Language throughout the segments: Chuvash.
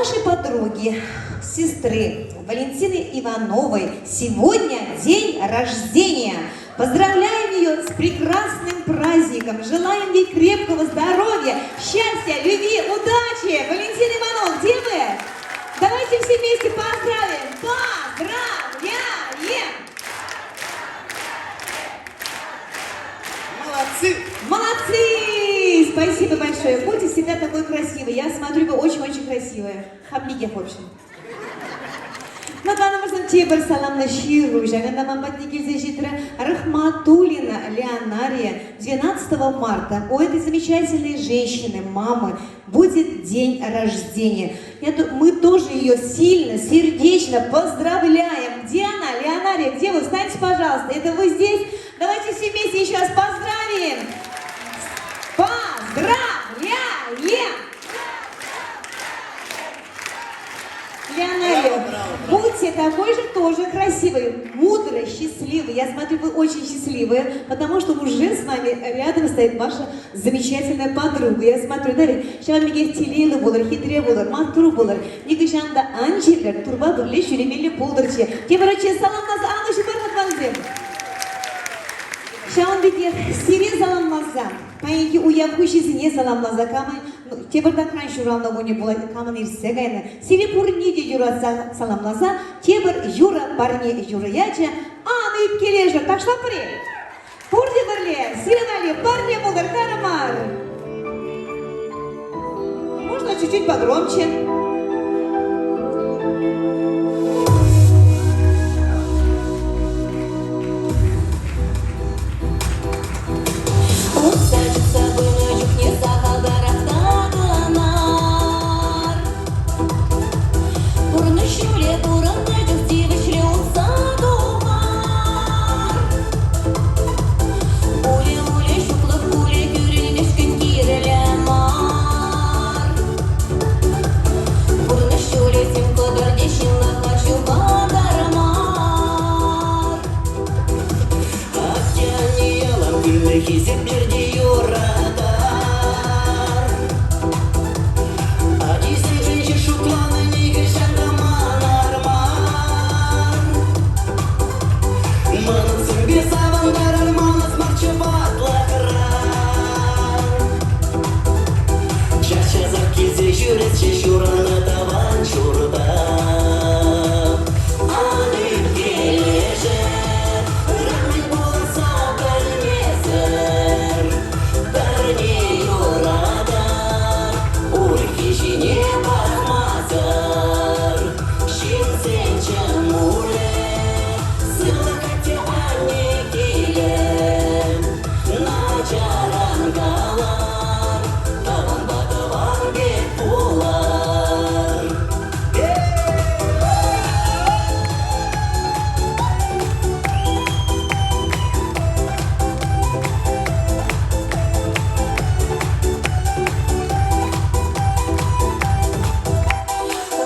нашей подруги, сестры Валентины Ивановой сегодня день рождения. Поздравляем ее с прекрасным праздником. Желаем ей крепкого здоровья, счастья, любви, удачи. Валентина Иванова, где вы? Давайте все вместе поздравим. Поздравляем! Молодцы! Молодцы! Спасибо большое. Будьте всегда такой красивой. Я смотрю, вы очень-очень красивая. Хамбиге, в общем. Натанӑмӑрсем тепӗр саламлӑ ҫыру ҫакӑнта ман патне килсе ҫитрӗ. Рахматуллина Леонария 12 марта у этой замечательной женщины, мамы, будет день рождения. Я, мы тоже ее сильно, сердечно поздравляем. Где она, Леонария, где вы? Встаньте, пожалуйста. Это вы здесь? Давайте все вместе еще раз поздравим. Поздравляем! Леонария, будьте такой же тоже красивой, мудрой, счастливой. Я смотрю, вы очень счастливые, потому что уже с вами рядом стоит ваша замечательная подруга. Я смотрю, да, ҫавӑн пекех телейлӗ пулӑр, хитре пулӑр, маттур пулӑр. Нихӑҫан та ан чирлӗр, турпа пӗрле ҫӳремелле пултӑрччӗ. Тепӗр хутчен саламласа алӑ ҫупар хӑтлансем. Ҫавӑн пекех сире саламласа, паянхи уяв хуҫисене саламласа камӑн тепӗртакран ҫуралнӑ кунӗ пулать, камӑн иртсе кайнӑ, сире пурне те юратса саламласа тепӗр юрӑ парне юрӑ ячӗ «Ан ӳпкелешӗр» ташлатпӑр-и? Пурте пӗрле сирӗн валли парне пултӑр карӑмар! Можно чуть-чуть погромче. Утса чупса пынӑ чухне сахалтарах такӑнар. Пурнӑҫ ҫулӗ пурӑннӑ чух тивӗҫлӗ утса тухар. Уле-уле ҫуклӑх пулӗ кӳренмешкӗн кирлӗ мар. Пурнӑҫ ҫулӗсем кӑтӑрте ҫынлӑха ҫухатар мар. Атте-анне ялан кӳлнӗ хисеплер те юратар. Ачисемшӗн ҫеҫ шутланӑ нихӑҫан та манар мар. Мӑнуксемпе савӑнтарар манас марччӗ ватлӑхра. Час-часах килсе ҫӳресчӗ ҫуралнӑ тӑван ҫурта. Ан ӳпкелешӗр, ыран пуласса пӗлмесӗр. Пӗрне юратар, урӑххи ҫине пӑхмасӑр. Ҫынсенчен мулӗ, сывлӑх атте-анне килӗ. Начаран калар, тӑванпа тӑван пек пулар.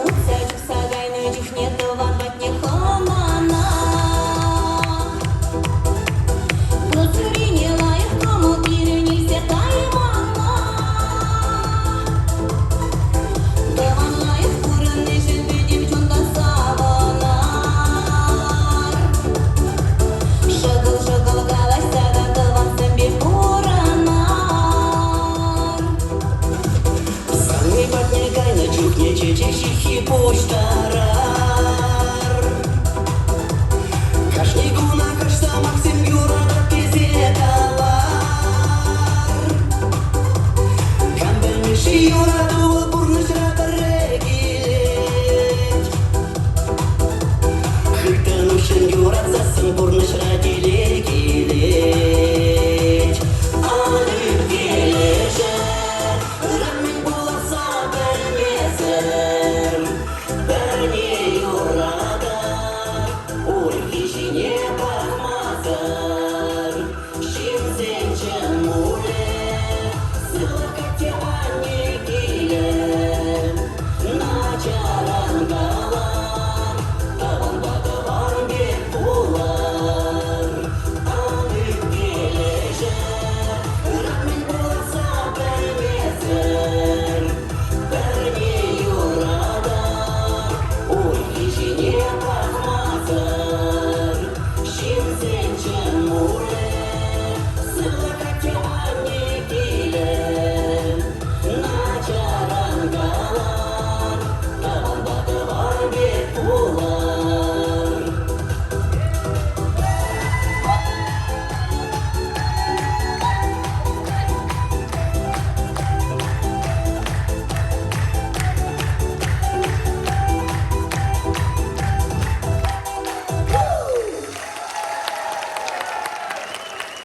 Утса чупса кайнӑ чухне тӑван патне хӑнана. Пысӑрине лайӑх кӑмӑл пирӗн илсе каймалла. Тӑван лайӑх пурӑннишӗн пӗтӗм чунтан савӑнар. Шӑкӑл-шӑкӑл калаҫса та тӑвансемпе пурӑнар. Санни патне кайнӑ чухне чечек ҫыххи пуҫтарар.